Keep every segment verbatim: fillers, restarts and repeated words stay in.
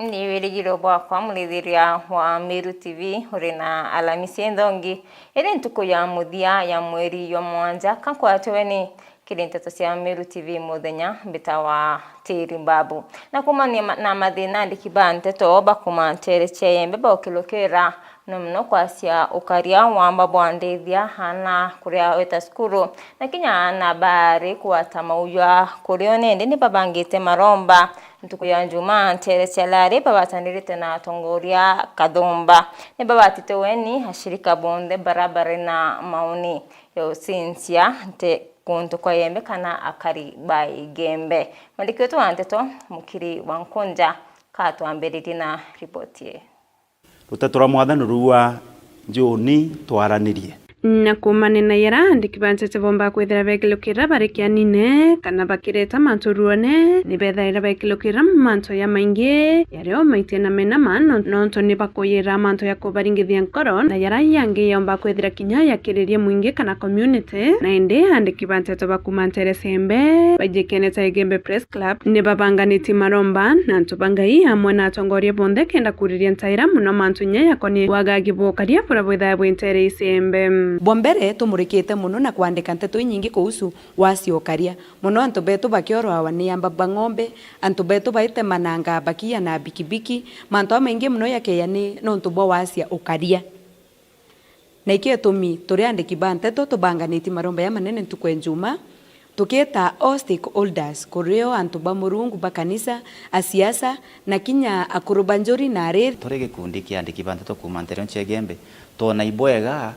Ni wirigiro bwakwa, murithiria wa Meru T V, uri na Alamisi nthongi, iri ntuku ya muthia ya mweri jwa mwanja, ka nkwatwe ni kiri nteto cia Meru T V muthenya, mbitawa Tiri Mbabu. Na kuumania ma-, na mathina, andiki ba nteto ba kuuma nteere cia Igembe baukilukira no muno kwasia ukaria wamba bwa ndithia, aana kuria weta cukuru, na kinya aana baari kwata mauju a kurio, nindi ni babangite maromba. Ntuku ya Njumaa, nteere cia Lari babatanirite na atongoria kathumba. Ni babatite weni ashirika bonthe bara bari na mauni ya ucinzia nte kuntu kwa Igembe kana akari ba Igembe. Mwandiki wetu wa nteto, Mukiri wa Nkunja, katwambiririe na ripoti ii. Ruteto rwa Mwathani ruuga, "Njuni twaranirie." Na kuumania na yara, andiki ba nteto boomba kwithira bekilukira bari kianine kana bakireta mantu ruone, ni bethaira bekilukira mantu ya maingi yaria o maitie na menama, no-, nontu ni bakuyira mantu ya kubaringithia nkoro, na yara yangi yomba kwithira kinya yakiririe mwingi kana community. Na indi andiki ba nteto ba kuuma nteere cia Igembe baijikene ta Igembe Press Club ni babanganitie maromba na antu ba Ngai amwe na atongoria bonthe kenda kuriria ntaira muno mantu inya yakonie wagagi bwa ukaria buria bwithae bwi nteere cia Igembe. Bwa mbere, tumurikite muno na kwandika nteto inyingi kuhusu wasia ukaria, mono antu betu bakiorwawa ni amba ba ng'ombe, antu betu baitemananga bakiya na bikibiki, mantu jamaingi mono jakeya ni nontu bwa wasia ukaria. Na ikio gitumi turi andiki ba nteto tubanganitie maromba jamanene ntuku ya Njumaa, tukiita all stakeholders, kurio antu ba Murungu, ba kanisa, a siasa, na kinya akuru ba njuri na arithi. Turi gikundi kia andiki ba nteto kuuma nteere cia Igembe, twona ibwega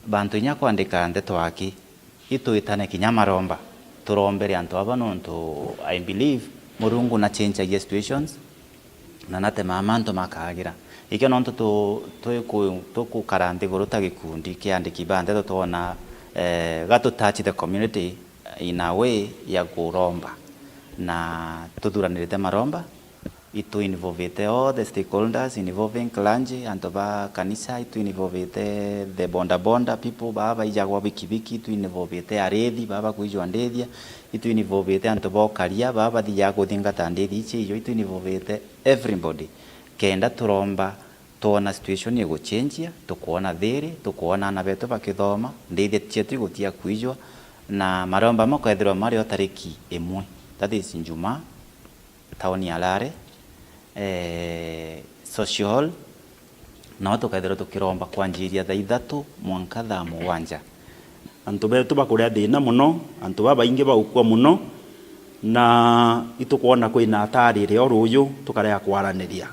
bantu inya kwandika nteto aki, itwitane kinya maromba, turombere antu aba, nontu I believe Murungu na change agia situations, na natemaa mantu makagira. Ikio nontu tu-, twiku-, tukukara nthiguru ta gikundi kia andiki ba nteto, twona, eh, ga tu touch the community in a way ya kuromba, na tuthuranirite maromba, itu involvite all the stakeholders involving clergy, antu ba kanisa, itu involvite the boda boda people, baa baijagwa bikibiki, itu involvite arithi, baa bakwijwa ndithia, itu involvite antu ba ukaria, baa bathijaga kuthingata ndithi ici ijo, itu involvite everybody. Kenda turomba, twona situation iguchenjia, tukwona thiri, tukwona aana betu bakithoma, ndithia cietu igutia kwijwa, na maromba makeethirwa mari o tariki imwe, that is Njumaa, tauni ya Lare, eh, Social Hall, nao tukeethirwa tukiromba kwanjiria thaa ithatu mwanka thaa mugwanja. Antu betu bakuria thina mono, antu babaingi bagukua mono, na itukwona kwina atarire o ruuju tukarega kwaraniria.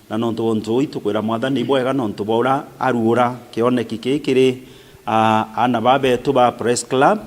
Na nontu bwa untu uu, itukwira Mwathani ibwega nontu bwa uria aruura kioneki kii kiri, aa, aana baa betu ba Press Club,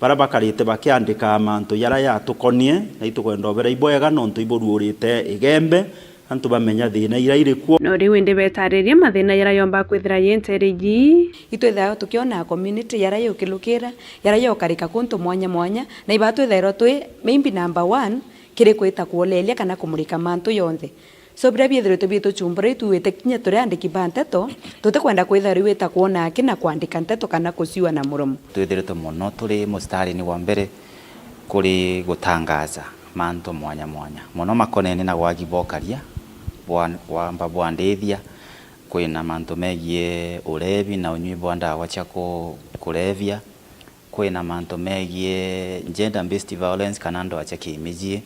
baria bakarite bakiandika mantu jaria jatukonie, na itukwenda ubera ibwega nontu iburuurite Igembe, antu bamenya thina iria iri kuo. No riu indi betariria mathina jaria yomba kwithira yi nteere iji. Itwithairwa tukiona community jaria yukilukira, jaria yukarika kuntu mwanya mwanya, na ibaa twithairwa twi maybe number one kiri kwita kwoleria kana kumurika mantu jonthe. So, biria biithiritwe bituchumbura, ituite kinya turi andiki ba nteto, tutikwenda kwithirwa riu ita kwona aki na kwandika nteto kana kuciua na muromo. Twithiritwe mono turi mustarini wa mbere kuri gutangaza mantu mwanya mwanya, mono makonenie na wagi bwa ukaria, bwa, wamba bwa ndithia, kwina mantu megie urevi na unyui bwa ndawa cia ku-, kurevia, kwina mantu megie gender based violence kana ndoa cia kimijii,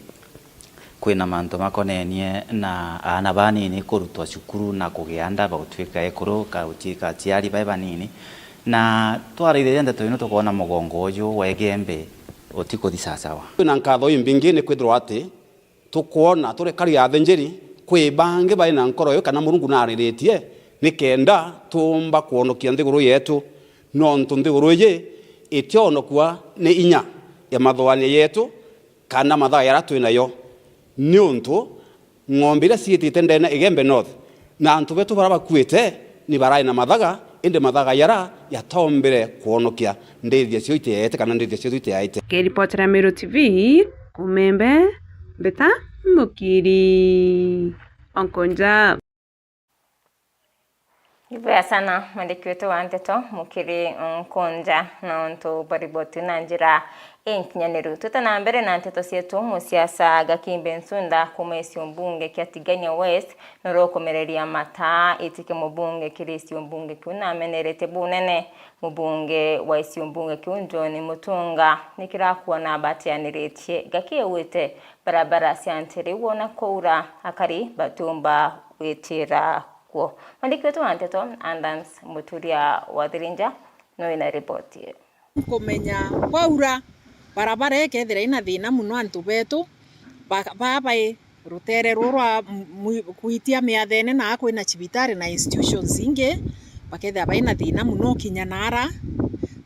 kwina mantu makonenie na aana banini kurutwa cukuru na kugia nda bagutuika ekuru, ka gutuika aciari bai banini. Na twaraithiria ndeto ino, tukoona mugongo uju wa Igembe utikuthi sawasawa. Kwina nkatho imbingi ni kwithirwa ati tukwona turi kari ya athinjiri, kwi bangi bai na nkoro iu kana Murungu naariritie nikenda tuumba kwonokia nthiguru yetu, nontu nthiguru iji itionokua ni inya ya mathuganio yetu kana mathaga jaria twi nayo, niuntu ng'ombe iria ciitite ndene Igembe North na antu betu baria bakuite ni baraari na mathaga, indi mathaga jaria jatombire kwonokia ndithia cio itiaete kana ndithia cietu itiaete. Nkiripotera Meru T V, kuuma Igembe, Mbita Mukiri Onkonja. Ibwega sana, mwandiki wetu wa nteto, mukiri Nkunja, na untu bwa riboti na njira inkinyaniru. Twita na mbere na nteto cietu, musiasa Gakimbe Nsunda kuuma gicigo mbunge kia Tigania West, nurukumereria mataa itike mubunge kiri gicigo mbunge kiu na amenerete bunene. Mubunge wa gicigo mbunge kiu John Mutunga nikirakuona batianiritie gakiwite barabara cia nti riu ona kwaura akari batiumba gwitira kuo. Mwandiki wetu wa nteto Adams Muturia wa Thirinja no wina riboti iyo. Nkumenya kwaura, barabara ikethira ina thina muno antu betu, ba-, baa bai rutere ruu rwa m-, mwi-, kwitia miathene na kwina cibitari na institutions ingi, bakethira baina thina muno kinya naara.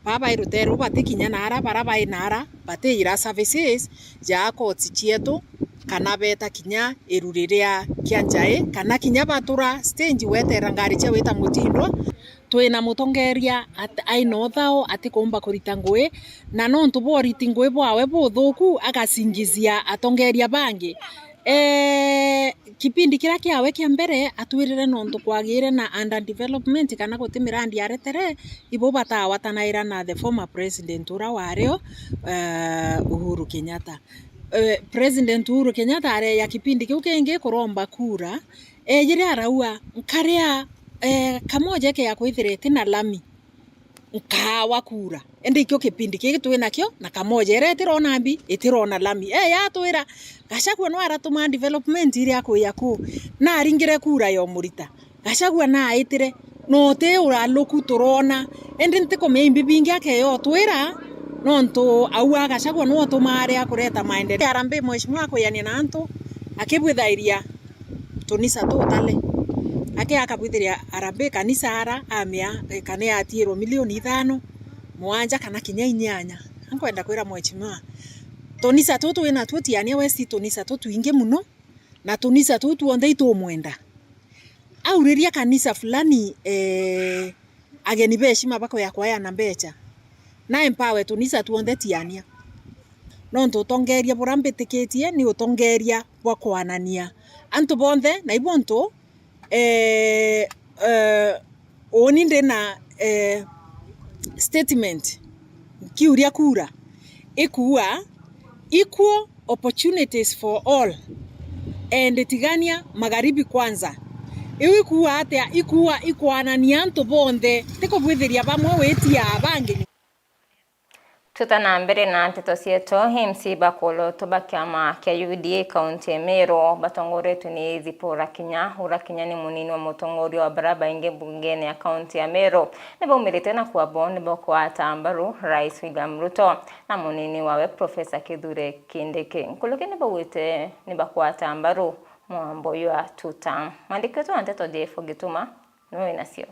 Baa bai rutere ruu batikinya naara, bara bai naara batiira services ja courts cietu, kana beeta kinya iru riria kia njai, kana kinya batura stage weteera ngari cia gwita Mutindwa. Twina mutongeria at-, aina uthao, atikuumba kurita ngui, na nontu bwa uriti ngui bwawe buthuku, agacingizia atongeria bangi. Eeh, kipindi kiria kiawe kia mbere atwirire nontu kwagiire na under development kana guti mirandi aretere, ibo batawatanaira na the former president uria wario, eeh, Uhuru Kenyatta. Eeh, President Uhuru Kenyatta areeja kipindi kiu kingi kuromba kura, eejire araua, "Nkaria, eeh, Kamoja ikea kwithira iti na lami, nkaawa kura." Indi ikio kipindi kiki twi nakio, na Kamoja iria itirona mbi, itirona lami. Eeja atwira, Gachagua nwe aratuma development iria akuija kuu, na aringire kura ya umurita. Gachagua naaitire, na uti uraluku turona, indi ntikumenya imbi bingi akeya utwira, nontu au a Gachagua nwe utumaa aria kureta maendeleo. Harambee mheshimiwa akwiania na antu, akibwithairia tunisa tutale. Ake akabwithiria harambee kanisa ara, amia, eh, kana yatiirwe milioni ithano, mwanja kana kinya inyanya. Ankwenda kwira mheshimiwa, tunisa tutu wina tuo Tiania West, tunisa tutwingi muno, na tunisa tuu tuonthe itumwenda. Auriria kanisa fulani, eh, ageni ba heshima bakwea kweana mbecha, na empawe tunisa tuonthe Tiania. Nontu utongeria buria mbitikitie ni utongeria bwa kwanania antu bonthe, na ibu untu, eh, eh, uuni ndina, eh, statement nkiuria kura ikuua, equal opportunities for all, and Tigania Magharibi kwanza. Iu ikuua atia? Ikuua ikwanania antu bonthe, ti kubwithiria bamwe witia bangi. Tuta na mbere na nteto cietu, M C bakulotu ba kiama kia U D A kaunti ya Meru batongoretwe ni Zipporah Kinya, uria Kinya ni munini wa mutongoria wa baria baingi mbungene ya kaunti ya Meru, nibaumirite na kuuga bo nibakugwata mbaru Rais William Ruto na munini wawe Professor Kithure Kindiki. Nkuruki nibaugite nibakugwata mbaru mwambo jwa two term. Mwandiki wetu wa nteto Jeff Gituma niwe winacio.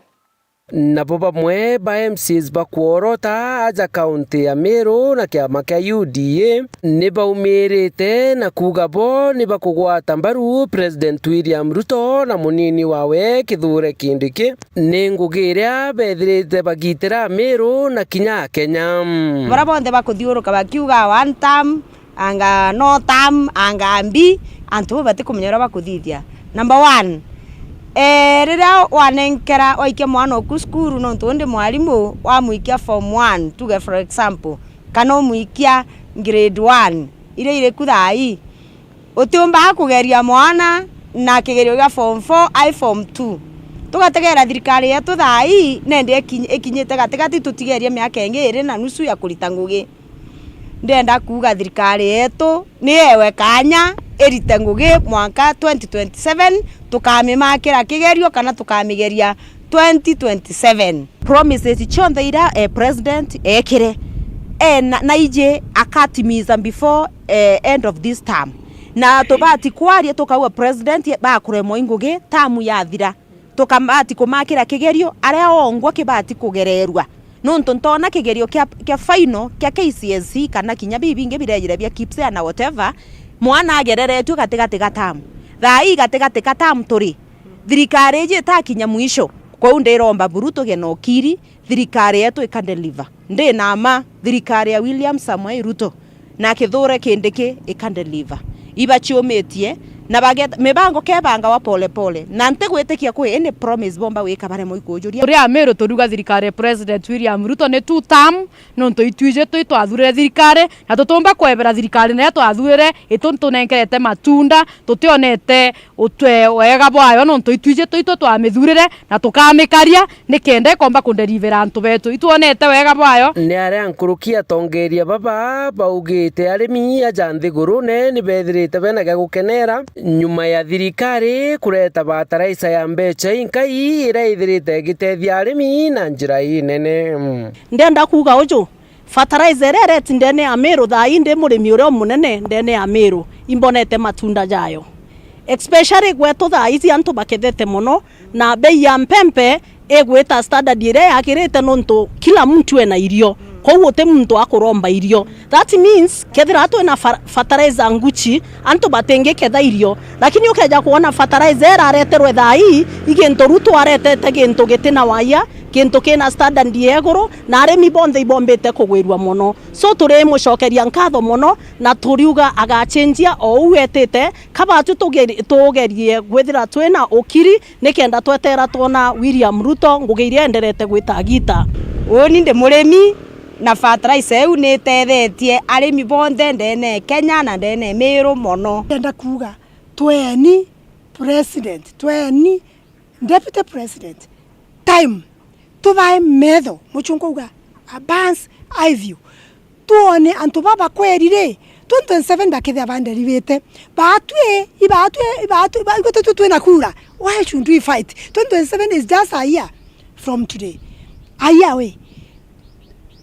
Nabo bamwe ba M Cs ba kworota aja kaunti ya Meru na kiama kia U D A nibaumirite na kuuga bo nibakugwata mbaru President William Ruto na munini wawe Kithure Kindiki. Ni ngugi iria bethirite bagitira Meru na kinya Akenya. Baria bonthe bakuthiuruka bakiuga one term, anga no term, anga mbi, antu bau batikumenya uria bakuthithia. Number one, eh, riria wanenkera waikia mwana oku cukuru, nontu undi mwarimu, wamwikia form one, tuge for example, kana umwikia grade one, iria iriku thaa ii, utiumbaga kugeria mwana na kigerio gia form four ai form two. Tugategera thirikari yetu thaa ii, nendi ikinyi-, ikinyite gatigati, tutigerie miaka ingi iri na nusu ya kurita ngugi. Ndenda kuuga thirikari yetu ni yewe kanya irite ngugi mwanka twenty twenty-seven, tukamimakira kigerio kana tukamigeria twenty twenty-seven. Promises cionthe iria, eh, president ekire, eh, na, na iji akatimiza before, eh, end of this term. Na tubati kwaria tukauga president bakuremwa i ngugi, term yathira. Tukabati kumakira kigerio aria ongwa kibati kugererua. Nontu ntona kigerio kia, kia final kia K C S E kana kinya biu bingi birejire bia kipsea na whatever, mwana agereretue gatigati ga term. Thaa ii gatigati ga term turi, thirikari iji itakinya mwisho. Kwou ndiromba buru tugie na ukiri, thirikari yetu ika deliver. Ndi na mma, thirikari ya William Samoei Ruto na Kithure Kindiki ika deliver. Ibaciumitie, Na bageta, mibango kebangawa pole pole. Na ntigwitikia kwi any promise bomba gwika baremwe ikujuria. Turi Amiru turiuga thirikari ya President William Ruto ni two term, nontu itwiji twi twathurire thirikari, na tutumba kwebera thirikari niria twathurire, itunenkerete matunda, tutionete utwe wega bwayo, nontu itwiji twi twi twamithurire, na tukamikaria, nikenda ikomba kunderivera antu betu. Itwonete wega bwayo. Ni aria nkuruki atongeria baba baugite arimi aja nthigurune ni bethirite bena gia gukenera nyuma ya thirikari kureta bataraisa ya mbeca inkai iria ithirite igitethia arimi na njira inene. Ndenda kuuga uju, fertilizer iria ireti ndene ya Meru thaa ii ndi murimi uria umunene ndene ya Meru, imbonete matunda jayo. Especially gwetu thaa ici antu bakethete mono, na bei ya mpempe igwita standard iria yagirite, nontu kila muntu ena irio, kou guti muntu akuromba irio. That means, kethira twina fa-, fertilizer nguchi, antu batingiketha irio. Lakini ukeja kwona fertilizer irareterwe thaa ii, i gintu Ruto aretete gintu gitina waia, gintu kina standard ya iguru, na arimi bonthe ibombite kugwirua mono. So, turimucokeria nkatho mono, na turiuga agachenjia o uu etite, kabatu tugeri-, tugerie kwithira twina ukiri, nikenda twetera twona William Ruto ngugi iria enderete gwita agita. Uuni ndi murimi, na fertilizer iu ni itethetie arimi bonthe ndene e Kenya na ndene e Meru mono. Ndenda kuuga, tweni president, tweni deputy president, time, tubae metho, muchunku auga, a bird's eye view. Twone antu baba kweri ri, twenty twenty-seven bakethia banderibite. Batwi, ibatwi, ibatwi, iba-, igwe tutwi twina kura. Why should we fight? Twenty twenty-seven is just a year from today. A year away.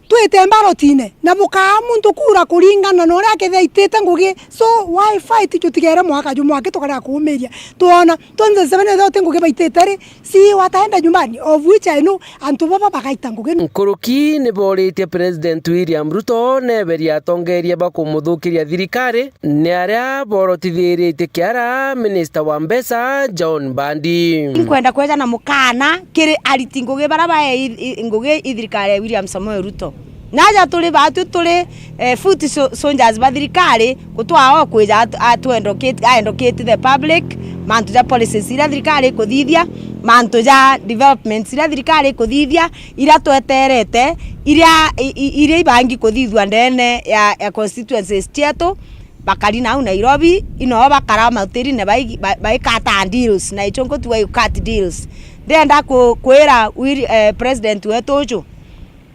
Twite mbarotine, na bukaa muntu kura kuringana na uria akethia aitite ngugi. So, why fight? Jutigere mwaka jumwe aki tukarega kuumiria. Twona, twenty twenty-seven ethia uti ngugi baitite ri, si wataenda nyumbani, of which I know, antu baba bagaita ngugi. Nkuruki ni boritie President William Ruto neberie atongeria ba kumuthukiria thirikari, ni aria borotithiritie kiara Minister wa Mbeca John Mbadi. Nkwenda kweja na mukana kiri ariti ngugi bara bae i, i, ngugi i thirikari ya William Samoei Ruto. Naja turi batu turi, eh, foot so-, soldiers ba thirikari, gutwaa o kwija atu-, atu endocate, a endocate the public, mantu ja policies iria thirikari ikuthithia, mantu ja developments iria thirikari ikuthithia, iria tweterete, iria, i, i, iria ibangi kuthithua ndene ya, ya constituencies cietu, bakari nau Nairobi, inoo bakara mautiri na bai-, ba-, baikata deals, na ichungu tuga you cut deals. Ndenda ku-, kwira Willi-, eh, president wetu uju,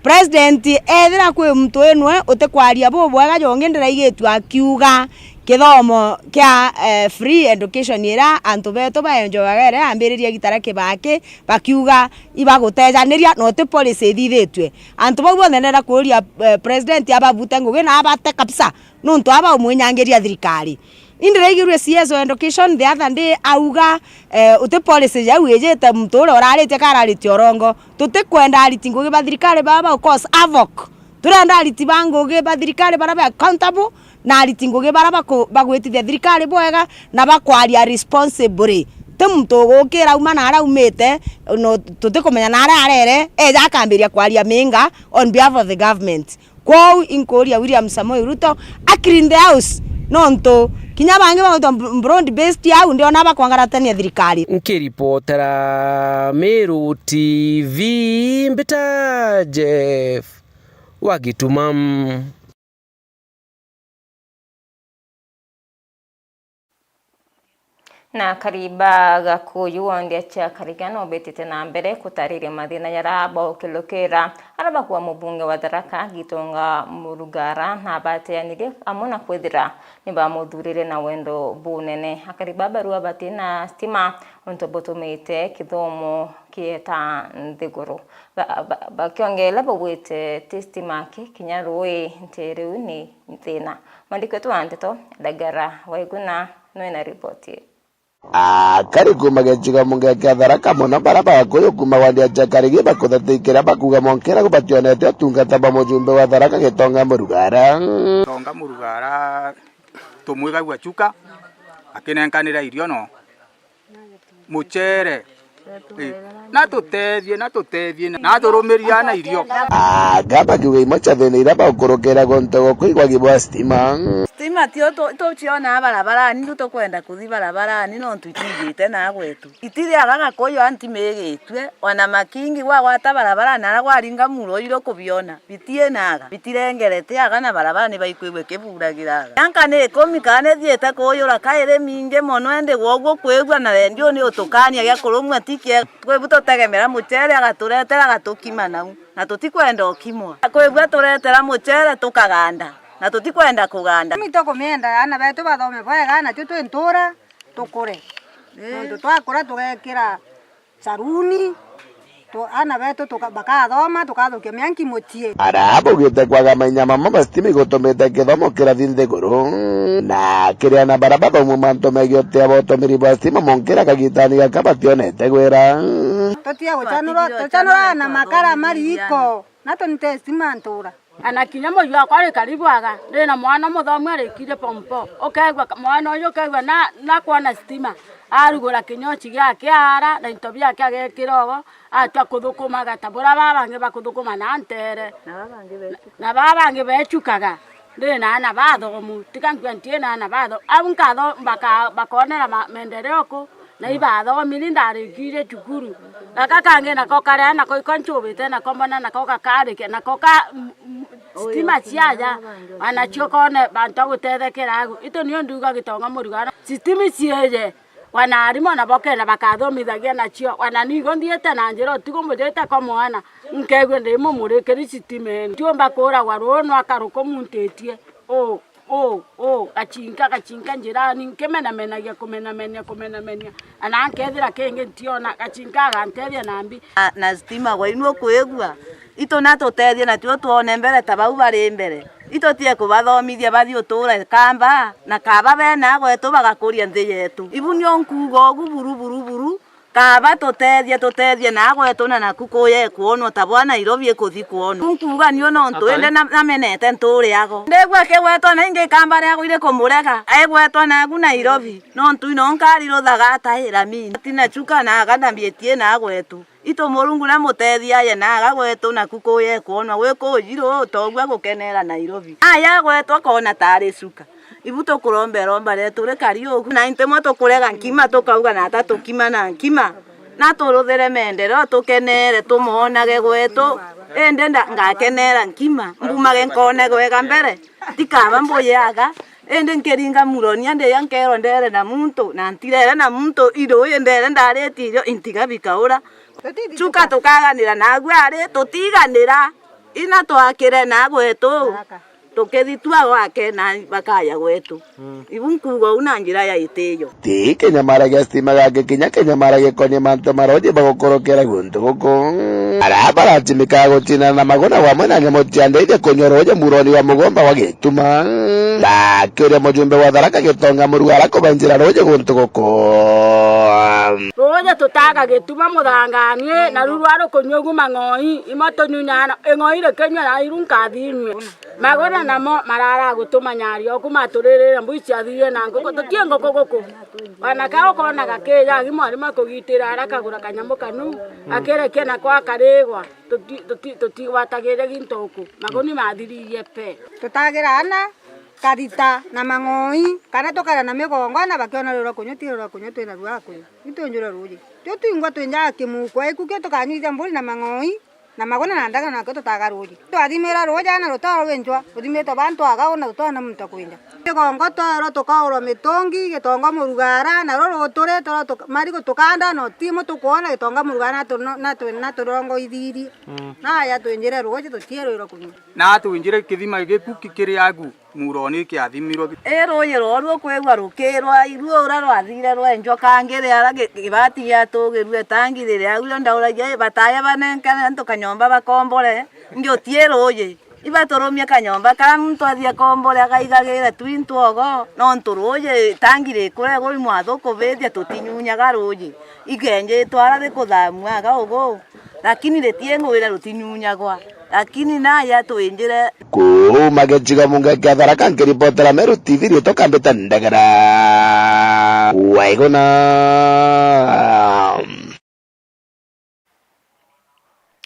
President, ethira kwi muntu winwe utikwaria bubwega, jongi ndiraigitue akiuga kithomo kia, eh, free education iria antu betu baenjoyaga iria yambiririe gitara Kibaki, bakiuga ibagutejaniria na uti policy ithithitue. Antu bau bonthe ndenda kuuria, eh, president ababute ngugi na abate kabisa, nontu aba umwinyangiria thirikari. Indiraigirue C S O education the other day auga, eh, uti policy jau ijite muntu uria uraritie ka araritie urongo. Tutikwenda ariti ngugi ba thirikari baba ba cause havoc. Turenda ariti ba ngugi ba thirikari bara be accountable, na ariti ngugi bara baku-, bagwitithia thirikari bwega, na bakwaria responsibly. Ti muntu ugukira auma na aria aumite, no, tutikumenya na aria arere, eja akambiria kwaria minga on behalf of the government. Kwou inkuuria William Samoei Ruto a clean the house, nontu kinya bangi bagwitwa bro-, broad based au ndiona bakwangaratania thirikari. Nkiripotera Meru T V, mbita Jeff wa Gituma. Na Kariba Gakuyu wa ndia cia Kariga no betite na mbere kutariria mathina jaria baukilukira aria bakua mubunge wa Tharaka Gitonga Murugara na abateanirie amwe na kwithira ni bamuthurire na wendo bunene. Akariba barua bati na stima untu butumite kithomo kieta nthiguru. Ba-, ba-, bakiongeela baugite ti stima ki, kinya rui nti riu ni thina. Mwandiki wetu wa nteto, Ndagara Waiguna, nwina riboti ii. Akari kuma gicigo mbunge kia Tharaka Mono, bara Bakuyu kuma wandi ya Chakarigi bakuthatikira bakuga monkera bationete utungata bwa mujumbe wa Tharaka Gitonga Murugara. Gitonga Murugara tumwigagua chuka akinenkanira irio no mucere Ii, na tutethie, na tutethie, na turumiria na irio. Anga bakiuga imwe cia thina iria bagukurukira guntu guku igwagi bwa stima. Stima tio tu-, tucionaa barabarani, tu tukwenda kuthi barabarani, nontu itijite na gwetu. Itiriaga gakuyu anti migitue, ona makingi gwagwata barabarani, ara gwaringa muro iru kubiona. Bitienaga, bitirengerete aga na barabara ni baikwigua ikiburagira aga. Mianka ni ikumi kana ni thiite kuuyura kairi mingi mono, indi gwoguo kwigua na redio ni utukania gia kurumwa ti kiega. Kwibu tutegemera mucere agaturetera agatukima nau, na tutikwenda ukimwa. Kwigua turetera mucere tukaganda, na tutikwenda kuganda. Itumi tukumienda aana betu bathome bwega, natio twi ntura tukure. Nontu twakura tugekira saruni, tu-, aana betu tuka-, bakathoma, tukathukia mianki mucii. Aria baugite kwaga mainya mamwe ma stima igutumite kithomo kirathi nthiguru, na kiri aana baria bathomua mantu megii utia bwa utumiri bwa stima monkira kagitani gaka bationete gwira. Tutige gucanurwa, tucanurwa na makara ma riiko, na tunite stima ntura. Ana kinya muyu wakwa ari karibu aga, ndi na mwana muthomi arikirie form four. Ukeegua ka-, mwana uyu ukeegua na, na kwona stima, arugura kinyochi giake aara, na into biake agekira ogo, atua kuthukumaga ta buria baa bangi bakuthukuma na ntere. Na baa bangi bechukaga. Ndi na ana bathomu, tiga nkua nti na ana bathomu. Au nkatho-, baka-, bakonera ma-, maendeleo ku? Na ibathomiri ndarikirie cukuru. Gaka kangi nako karia nako iko ncubite nako mbona nako gakarikia nako ka m-, m-, stima ciaja. Anacio kone bantu a gutethekera agu. Itu nio nduga gitonga murugara. Sitimi ciije. Wana arimu nabo kenda bakathomithagia nacio. Wana nigo nthiite na njira utuku mbujite kwa mwana. Nkegua ndi mumurikiri sitimeni. Ntiumba kuuragwa ruu nwa karuku muntitie. Uu, uu, uu, gacinka, gacinka njirani, nkimenamenagia, kumenamenia, kumenamenia. Ana nkethira kingi ntiona, gacinka agantethia na mbi. Na, na stima gwa inwe ukwigua? Itu na tutethie natio twone mbere ta bau bari mbere. Itu tie kubathomithia bathi uture kamba, na kaba bena gwetu bagakuria nthi yetu. Ibu nio nkuuga ugu buru, buru, buru, Kaaba tutethie, tutethie na gwetu na naku kuuya ikwonwa ta bwa Nairobi ikuthi kwonwa. Nkuuga niu nontu indi na-, namenete ntuuri ago. Ndigua kigwetwa na ingi ikamba riago iri kumurega, aigwetwa naku Nairobi, nontu ino nkari ruthaga ataira mina. Tina chuka na aga na mbieti ina gwetu. Itu Murungu na mutethie aye na aga gwetu naku kuuya ikwonwa gwi kuujiru toogua gukenera Nairobi. Aya gwetu akoona taari chuka. Ibu tukurombera omba rietu rikari ugu. Na intimwe tukurega nkima, tukauga, "Nata tukima na nkima? Na turuthire meendereo, tukenere, tumoonage gwetu." Indi nda-, ngakenera nkima, mbumage nkoone gwega mbere. Tikaba mbuyaga, indi nkiringa muronia ndiya nkeerwa ndeere na muntu, na ntireere na muntu, iruuji ndeere ndaaritie irio, intiga bikaura. Chuka tukaganira, naagu ari tutiganira, ina twakire na gwetu. Tukithi tua gwake na bakaya gwetu. Mm. Ibu nkuuga uu na njira ya itiyo. Ti kinyamara gia stima gaki kinya kinyamara gikonie mantu maroji bagukorokera guntu guku. Aria baratimikaga gutinana na maguna wamwe na nyamu cia ndeithia kunywa ruuji muroni wa mugomba wa Gituma. Ndakiuria mujumbe wa Tharaka Gitonga Murugara kubainjira ruuji guntu guku. Ruuji tutaga Gituma muthangani, na ruru arukunywa ugu mang'oi, imo tunyunyaga na ing'oi rikinywa na iru nkathi inywe. Magona namo marara gutuma nyaria oku maturirire mbui ciathire na nguku, tutie nguku guku. Wana ka ukona gakija, agi mwarimu akugitira ara kagura kanyamu kanu, akirekia nako akarigwa, tuti-, tuti-, tutigwatagire gintu uku. Maguni mathiririe pe. Tutagira ana, karita na mang'oi, kana tukaria na migongo, ana bakiona rurwa kunywa, ti rurwa kunywa, twina rua kunywa. Itwinjura ruuji. Tio twingwa twinjaga kimuku, iku kio tukanyuithia mburi na mang'oi, na maguna na ndagano nakio tutaga ruuji. Twathimira ruuji ana rutoro rwinjwa, ruthimitwe bantu aga una rutona muntu kwinja. Migongo twerwa tukaurwa mitungi, gitonga murugara, na ruru turi twerwa tuka-, marigu tukanda, no timu tukwona gitonga murugara na tu-, na tu-, na turongo ithiri. Mm. Naya twinjire ruuji tutie rwirwa kunywa. Na twinjire kithima giku kikiri agu. Muroni kiathimirwe. I ruuji rworu ukwigua rukirwa, iruo uria rwathire rwenjwa, kangi riara gi-, gibati giatugirue, tangi riri au, rio ndauragia, "I, bataye banenkere antu kanyomba bakombore, ndio ti ruuji." Ibaturumie kanyomba karia muntu athie akombore, agaigagire tu into ogo, nontu ruuji, tangi rikure gui mwathu kubithia, tutinyunyaga ruuji. Igenjitwe ara rikuthamua aga ugu. Lakini ritiengwira rutinyunyagwa, lakini naya twinjire. Kuuma gicigo munga kia Tharaka, nkiripotera Meru T V, riitwa Kambita Ndegera. Waiguna.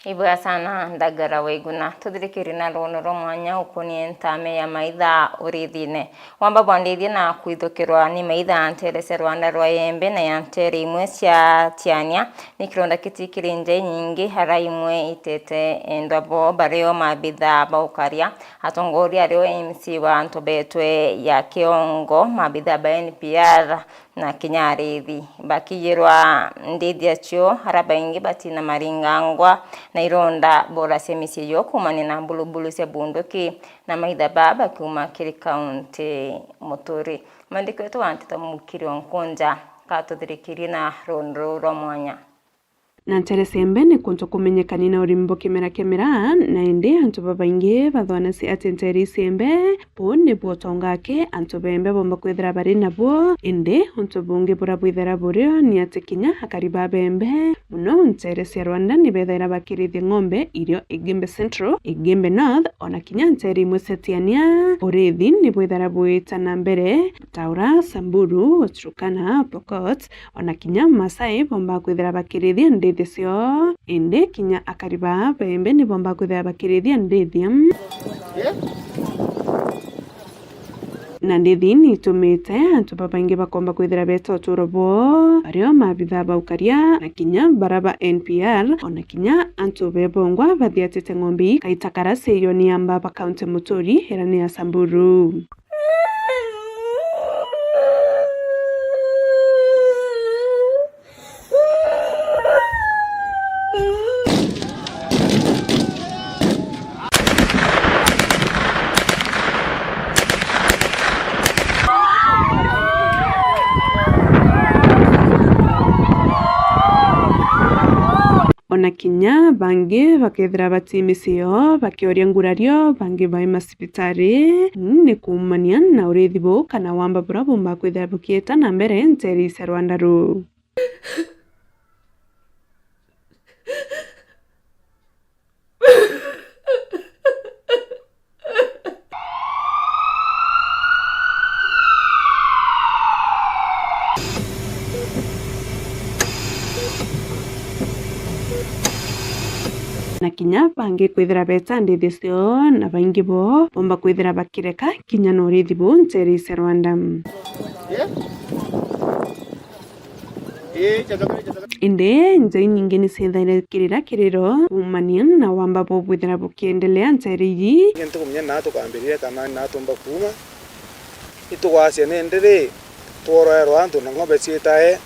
Ibwega sana Ndagara wa Iguna. Tuthirikiri na ruuno rwa mwanya ukunie ntame ya maitha urithine. Wamba bwandithie na kwithukirwa ni maitha ntere cia rwanda rwa Iembe na ya ntere imwe cia Tiania. Ni kironda kiti kiri nja inyingi, ara imwe itete endwa bo bario maabitha ba ukaria, atongoria ario M C wa antu betwe ya Kiongo, maabitha ba N P R, na kinya arithi. Bakiyirwa ndithi acio, ara baingi batina maringangwa na ironda bora cia micii yo kuumania na mbulubulu cia bunduki, na maitha baa bakiuma kiri kaunti Muturi. Mwandiki wetu wa nteto Mukiri Onkunja katuthirikirie na ruuno ruu rwa mwanya. Na ntere cia Iembe ni kuntu kumenyekani na urimi bwa kimera kia miraa, na indi antu babaingi bathwanasia ati ntere cia Iembe buu nibuo utonga aki antu ba Iembe bomba kwithira bari nabuo. Indi untu bungi buria bwithira burio ni ati kinya akari ba Iembe, muno ntere cia Rwanda, ni bethaira bakirithia ng'ombe irio Igembe Central, Igembe North, ona kinya ntere imwe cia Tiania. Urithi ni bwithira bwita na mbere, Taura, Samburu, Turkana, Pokot, ona kinya Maasai boomba kwithira bakirithia ndithi cio, indi kinya akari baa ba Iembe ni boomba kwithira bakirithia ndithi. Na ndithi ni itumite antu babaingi bakomba kwithira beeta uturo bwoo, bario maabitha ba ukaria, na kinya bara ba N P R, ona kinya antu bebongwa bathiatite ng'ombe ii kaita karia ciaiywo ni amba ba kaunti Muturi, ira ni ya Samburu. Ona kinya bangi bakethira bati micii yoo bakioria ngurario, bangi bai macibitari, ni kuumania na urithi buu kana wamba buria buumba kwithira bukiita na mbere nteere cia rwanda ruu. Na kinya bangi kwithira beeta ndithi cio, na baingi boo boomba kwithira bakireka kinya na urithi buu nteere cia rwanda. Indi nja inyingi ni ciethaire kirira kiriro kuumania na wamba buu bwithira bukiendelea nteere iji. Ntikumenya naa tukambiriria kana naa tumba kuuma. Itugwacia nindi ri, tworoerwa antu na ng'ombe ciitae,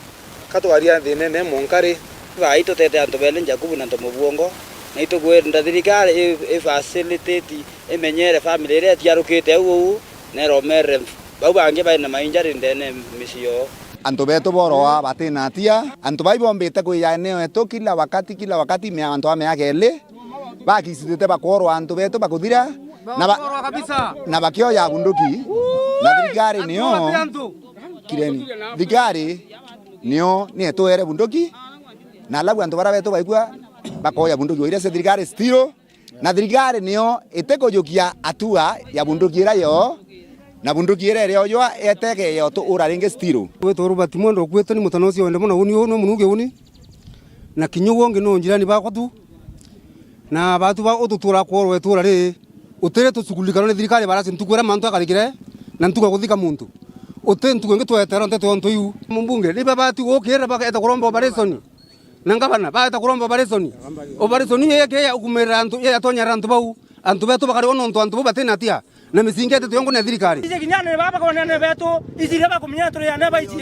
ka tukaria thiinene mwanka ri? Thaa ii tutete antu beeli Jakubu na Ntomobwongo, na itukwenda thirikari i, i facilitate, imenyeere family iria itiarukite au uu, na iromerere bau bangi bai na mainjari ndeene micii yoo. Antu beetu boorwa batina atia, antu bai bombite kwija eneo yetu kila wakati, kila wakati, mia-, antu a miaka iili, bakisitite bakworwa antu beetu bakuthira, na ba-, na bakioya bunduki, na thirikari nio, kireni, thirikari nio ni etuere bunduki, na alafu antu baria beetu baigua bakoya bunduki, o iria cia thirikari still, na thirikari nio itikujukia hatua ya bunduki iria yoo, na bunduki iria iriojwa eteke yotu ura ringi still. Gwitwa Robert Mwendo Okuete, ni mutana ucio wende mono, uni uu ni munugi uni, na kinya uu ungi ni njirani bakwa tu, na batu ba ututura kworwa itura ri, utiri tucukulikanwa ni thirikari barasi ntuku iria mantu akarikire, na ntuku ya kuthika muntu. Uti ntuku ingi tweterwa nteto yontu iu. Mumbunge ni babati gukira bageta kuromba operation. Na ngavana baeta kuromba operation. Operation iu yeke ya kumirira antu, ya yatonyerera antu bau. Antu betu bakariwa nontu antu bau batina atia. Na misingi etete yongo na thirikari. Iji kinya ni baba kwa nene betu, iji ria bakumenya turi ane baici.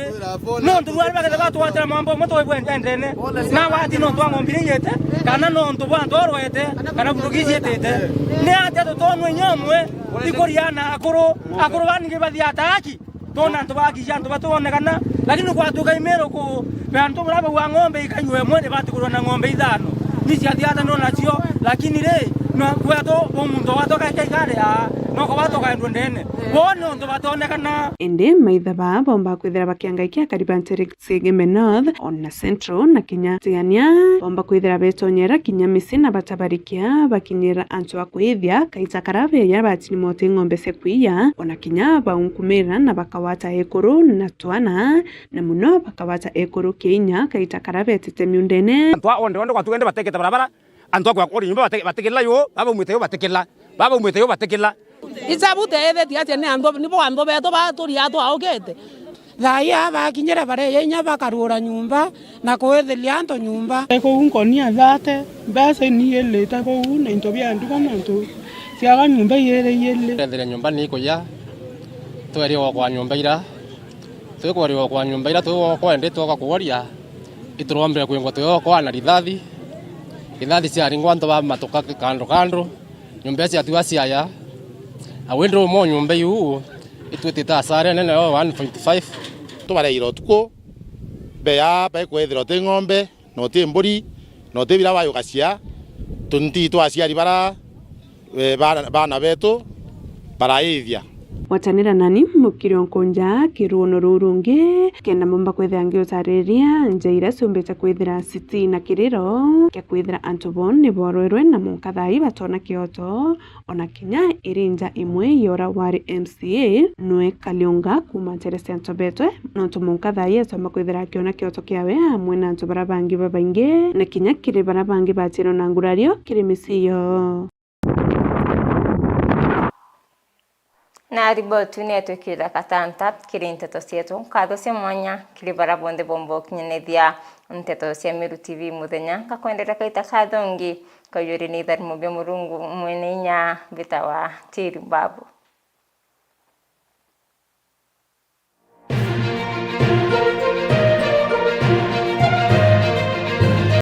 Nontu rwari bakethe batwatira mambo mo twaibwe ndendene. Na wati nontu wa ng'ombe iria iyete, kana nontu bwa antu orwete, kana bunduki iciitite. Ni atia tutonwe inya umwe, ikuriana akuru, akuru baningi bathia ataki. Twona antu bakicia antu batu bonekana, lakini gwatuika Imiru ku, be antu buria baua ng'ombe ikanyua imwe, ni batikurwa na ng'ombe ithano. Ni ciathiata no nacio, lakini ri, no, gwetu bu muntu gwatu kaikai kari aa, no kwa batu kaendwa ndene. Bo ni untu batonekana. Indi maitha baa boomba kwithira bakiangaikia akari ba ntere Igembe North, ona Central, na kinya Tigania, boomba kwithira betonyera kinya micii na batabarikia, bakinyira antu a kwithia, kaita karia beeya batini moti ng'ombe cia kwiya, ona kinya baunkumira na bakawata ekuru na twana, na muno bakawata ekuru kiinya, kaita karia betite miundene. Antu aa onthe, onthe gwatuika indi batekete barabara, Antu akwa kuri nyumba bate-, batikila yu, baba umwite yu batikila, baba umwite yu batikila. Icha buteethetie atia ni antu, nibo antu betu ba turi atwaukite. Thaa ii aa bakinyire bareeja inya bakaruura nyomba na kwithiria antu nyomba. Kuu nkonia thate, mbeca iniilite kuu na into bia nduka nontu ciaga nyomba iiri iiri. Kwithiria nyomba ni ikuya, tweriwa kwa nyomba ira, twikwerwa kwa nyomba ira, twi gokwa indi twoka kuoria, iturombire kwingwa twi gokwa na rithathi, rithathi ciaringwa antu ba matuka kando kando. Nyomba icio ciatigwa ciaya, na windi umwe nyomba iu itwitite asara nene yo one point five. Tubareire utuku, beya baikwethirwa ti ng'ombe, na uti mburi, na uti bira bayugacia, tunti twa aciari bara, eh, bana, bana betu baraithia. Gwatanira nani, Mukiri o Nkunja, kiruuno ruu rungi, kenda mbumba kwithira ngiutariria nja iria ciumbite kwithira citi na kiriro kia kwithira antu bo ni borwerwe na munka thaa ii batona kioto, ona kinya iri nja imwe yora wari M C A nwe Kaliunga kuuma ntere cia Ntobetwe, nontu munka thaa ii acomba kwithira akiona kioto kiawe amwe na antu bara bangi babaingi, na kinya kiri bara bangi batirwe na ngurario kiri micii yoo. Na riboti ni etwikirira katanta kiri nteto cietu. Nkatho cia mwanya kiri bara bonthe bomba ukinyanithia nteto cia Meru T V muthenya. Ngakwendera kaita kathongi kaiyuri ni itharimo bia Murungu mwene inya bitawa Tiri Babu.